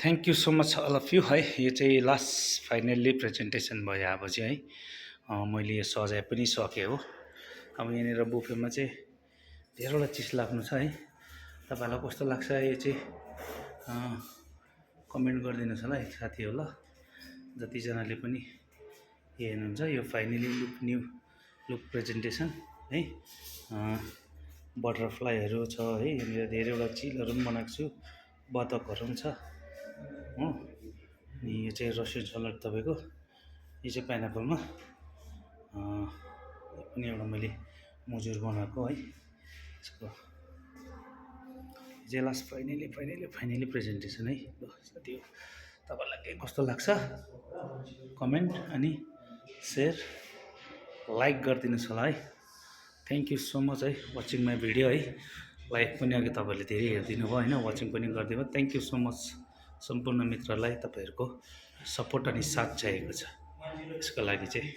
Thank you so much all of you है। यो चाहिँ लास्ट फाइनल्ली प्रेजेन्टेसन भयो अब चाहिँ है। मैले यो सजाय पनि सकेँ हो। अब यहाँनिर बुफेमा चाहिँ धेरैवटा चिज लाग्नु छ है। तपाईँहरूलाई कस्तो लाग्छ यो चाहिँ कमेन्ट गरिदिनुहोस् होला है साथी हो ल। जतिजनाले पनि हेर्नुहुन्छ यो फाइनली न्यू लुक प्रेजेन्टेसन है। बटरफ्लाईहरू छ है, यहाँनिर धेरैवटा चिलहरू पनि बनाएको छु, बतकहरू पनि छ हो। अनि यो चाहिँ रसियन सलाड तपाईँको, यो चाहिँ पाइनएप्पलमा यो पनि एउटा मैले मजुर बनाएको है। यसको चाहिँ लास्ट फाइनली प्रेजेन्टेसन है। ल साथी हो, तपाईँलाई के कस्तो लाग्छ कमेन्ट अनि सेयर लाइक गरिदिनुहोस् होला है। थ्याङ्क यू सो मच है वाचिङ माई भिडियो है। लाइक पनि अघि तपाईँहरूले धेरै हेरिदिनु भयो होइन, वाचिङ पनि गरिदिनु भयो। थ्याङ्क यू सो मच सम्पूर्ण मित्रलाई। तपाईँहरूको सपोर्ट अनि साथ चाहिएको छ यसको लागि चाहिँ।